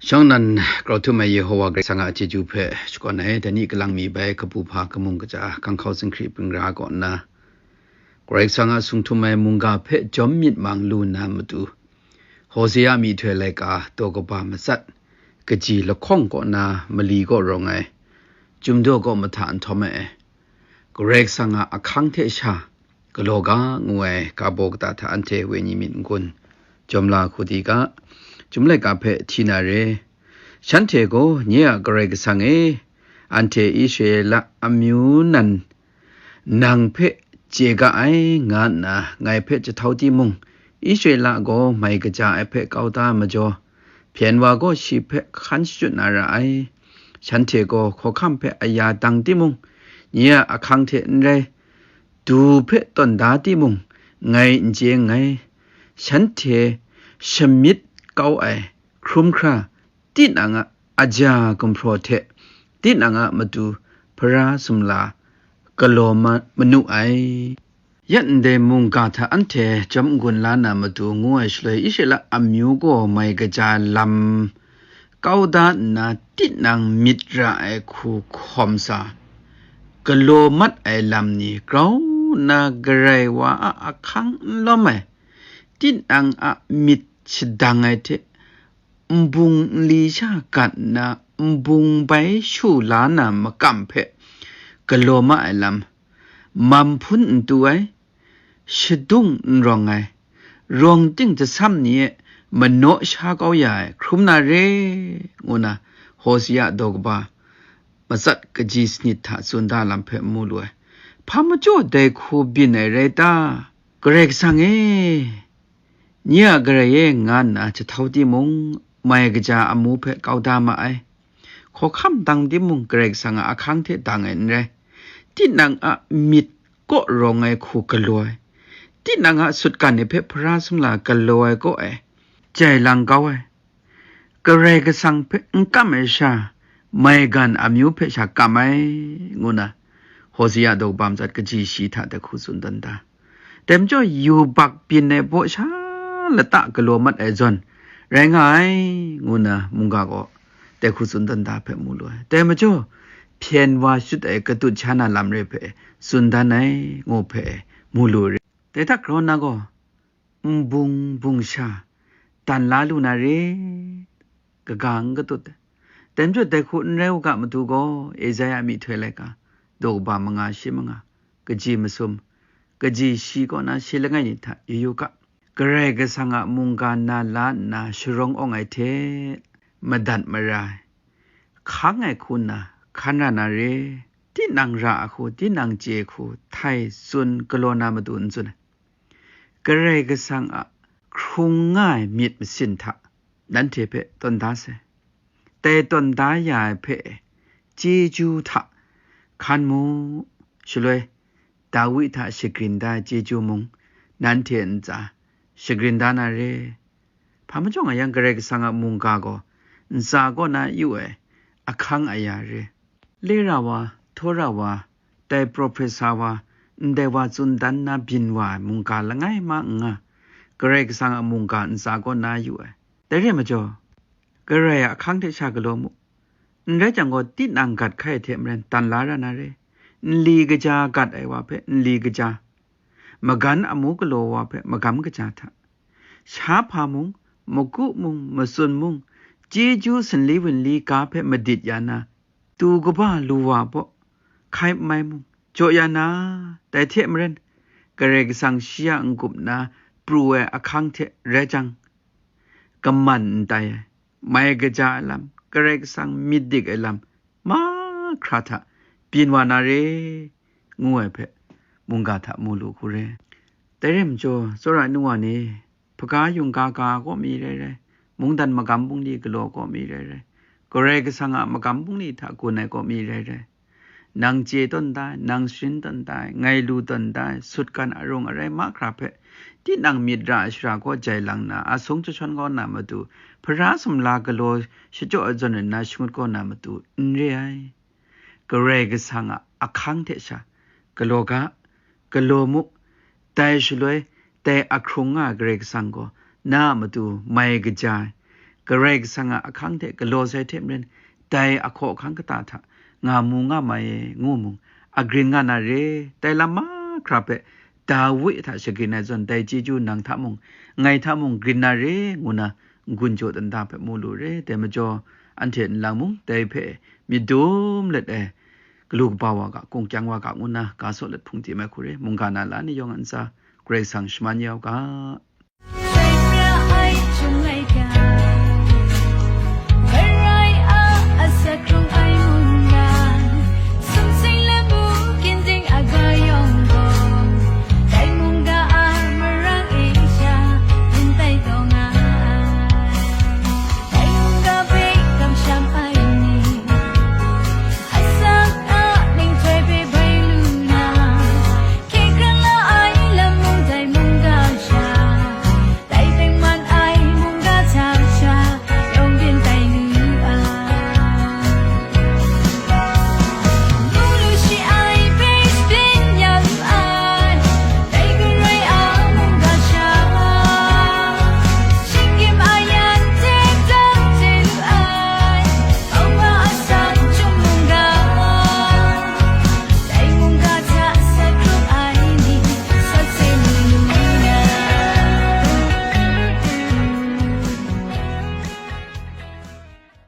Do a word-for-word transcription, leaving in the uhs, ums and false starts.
Shang nan grau htum ai Yehowa Karai Kasang a chyeju hpe shakawn ai, dai ni kalang mi bai kabu hpa kamung kaja, kanghkau zinghkri bingra kaw nna, Karai Kasang a sung htum ai mungga hpe jawm myit mang lu na matu, Hosea myihtoi laika daw kaba matsat, kaji lahkawng kaw na mali kaw rawng ai, Chyum daw kaw mahta nhtawm ai, Karai Kasang a ahkang hte sha galaw ga ngu ai ga baw kata hta anhte wenyi myit n-gun, jawm la hku di ga, Chyum laika hpe hti na re. Shanhte gaw, "Nye a Karai Kasang e, anhte Israela amyu nan nang hpe chye ga ai," nga nna ngai hpe jahtau timung, Israela gaw mai kaja ai hpe kau da majaw, hpyen wa gaw shi hpe hkan shachut na ra ai. Shanhte gaw hkawhkam hpe aya dang timung, nye a ahkang hte n rai, du hpe tawn da timung, ngai n chye nngai. Shanhte shamyit kau ai hkrum hkra, tinang a aja gumhpraw hte tinang a matu hpara sumla galaw ma-, manu ai. Yet ndai mungga hta anhte jawm n-gun la na matu ngu ai shaloi, Israela amyu gaw mai kaja lam kau da nna, tinang myit ra ai hku hkawm sa, galaw mat ai lam ni grau nna Karai wa a ahkang n lawm ai, tinang a myit shadang ai hte nbung nli sha gat nna nbung bai shu la na makam hpe galaw ma ai lam, mam hpun n tu ai, shadung n rawng ai, rawng ting jasam ni e manaw sha kau ya ai hkrum na re, ngu na Hosea daw kaba matsat kaji sanit hta tsun da lam hpe mu lu ai. Hpa majaw dai hku byin ai rai ta? Karai Kasang e, nye a Karai e, nga nna jahtau timung, mai kaja amu hpe kau da ma ai. Hkawhkam dang timung, Karai Kasang a ahkang hte dang ai n rai. Tinang a myit kaw rawng ai hku galaw ai, tinang a sutgan ni hpe hpara sumla galaw ai kaw e jai lang kau ai, Karai Kasang hpe n kam ai sha, maigan amyu hpe sha kam ai, ngu na Hosea daw kaba matsat kaji shi hta dai hku tsun dan da. Dai majaw, yubak byin ai baw sha lata galaw mat ai zawn rai nga ai, ngu na mungga gaw dai hku tsun dan da hpe mu lu ai. Dai majaw, hpyen wa shut ai katut sha na lam re hpe tsun dan ai, ngu hpe mu lu re. Dai hta grau na gaw, nbung bung sha dan la lu na re, kaga n katut ai. Dai majaw, dai hku n rai u ga matu gaw, Esaia myihtoi laika, daw kaba manga shi manga, kaji masum, kaji shi kaw na shi langai ni hta yu yu ga. Karai Kasang a mungga na la nna sharawng awng ai hte madat mara ai, hkang ai hku nna hkan ra na re, tinang ra ai hku, tinang chye ai hku, htai tsun galaw na matu n tsun ai. Karai Kasang a hkrung nga ai myit masin hta nanhte hpe tawn da sai. Dai tawn da ya ai hpe chyeju hta hkan mu, shaloi Dawi hta shagrin da ai chyeju mung nanhte ntsa shagrin da na re. Hpa majaw nga yang, Karai Kasang a mungga gaw ntsa kaw na yu ai ahkang aya re. Lera wa, htawra wa, dai profesa wa, ndai wa tsun dan na byin wa ai mungga langai ma n nga, Karai Kasang a mungga ntsa kaw na yu ai. Dai re ai majaw, Karai a ahkang hte sha galaw mu. N rai jang gaw, tinang gat hkai hte maren dan la ra na re. Nli kaja gat ai wa hpe nli kaja, magan amu galaw wa hpe magam kaja hta, shahpa mung, magu mung, matsun mung, chyeju sanli wunli ga hpe madit ya na, tu kaba lu wa baw hkai n mai mung, jaw ya na, dai hte maren, Karai Kasang shi a n-gup na pru ai ahkang hte rai jang, kaman n tai ai, mai kaja ai lam, Karai Kasang myit dik ai lam, mahkra hta byin wa na re, ngu ai hpe mungga hta mu lu hku re. Dai re ai majaw, tsawra ai nu wa ni, hpaga yungga ga kaw mi rai rai, mungdan magam bungli galaw kaw mi rai rai, Karai Kasang a magam bungli hta gun ai kaw mi rai rai, nang chye tawn da ai, nang sharin tawn da ai, ngai lu tawn da ai, sutgan arung arai mahkra hpe, tinang myit ra ai shara kaw jai lang na, asung chyahkyawn kaw na matu, hpara sumla galaw shachyaw ai zawn rai nna shangut kaw na matu, n re ai. Karai Kasang a ahkang hte sha galaw ga, galaw mu, dai shaloi, dai ahkrung nga ai Karai Kasang gaw na a matu mai kaja ai, Karai Kasang a ahkang hte galaw sai hte maren, dai a hkawhkang kata hta nga mu nga mai e ngu mung, agrin nga na re. Dai lam mahkra hpe Dawi hta shagrin ai zawn, dai chyeju nang hta mung, ngai hta mung grin na re, ngu na n-gun jaw dan da hpe mu lu re. Dai majaw, anhte nlang mung dai hpe myit dum let ai galu kaba wa ga, kungkyang wa ga, ngu na ga saw let hpung tim ai hku re. Mungga na la ni yawng a ntsa, Karai Kasang shaman ya u ga.